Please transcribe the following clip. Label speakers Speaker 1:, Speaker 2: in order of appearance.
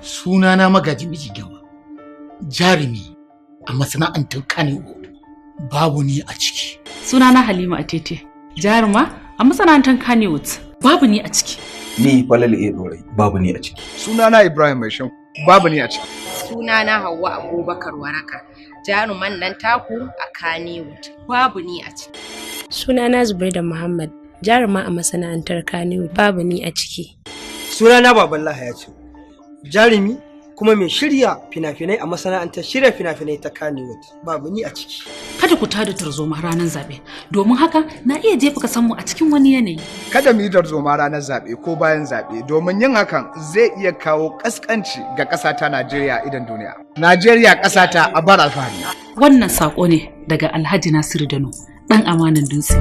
Speaker 1: Sunana Magaji Miji Gyawa, jarumi a masana'antar Kannywood, babu ni a ciki.
Speaker 2: Sunana Halima Atete, jaruma a masana'antar Kannywood, babu ni a ciki.
Speaker 3: Ni Falal A Dorai, babu ni a ciki.
Speaker 4: Sunana Ibrahim Maishan, babu ni a ciki.
Speaker 5: Sunana Hauwa Abubakar Waraka, jaruman nan taku a Kannywood, babu ni a ciki.
Speaker 6: Sunana Zubaida Muhammad, jaruma a masana'antar Kannywood, babu ni a ciki.
Speaker 7: Sunana Baballa Hayatu, jarumi kuma mai shirya fina-finai a masana'antar shirya fina-finai ta Kannywood, babu ni a ciki.
Speaker 2: Kada ku tada tarzoma ranar zaɓe, domin haka na iya jefa kasanmu a cikin wani yanayi.
Speaker 4: Kada mu yi tarzoma ranar zaɓe ko bayan zaɓe, domin yin hakan zai iya kawo ƙasƙanci ga ƙasa ta Najeriya idan duniya. Najeriya ƙasa ta a bar alfahari.
Speaker 2: Wannan saƙo ne daga Alhaji Nasiru Dano, ɗan amanan dutse.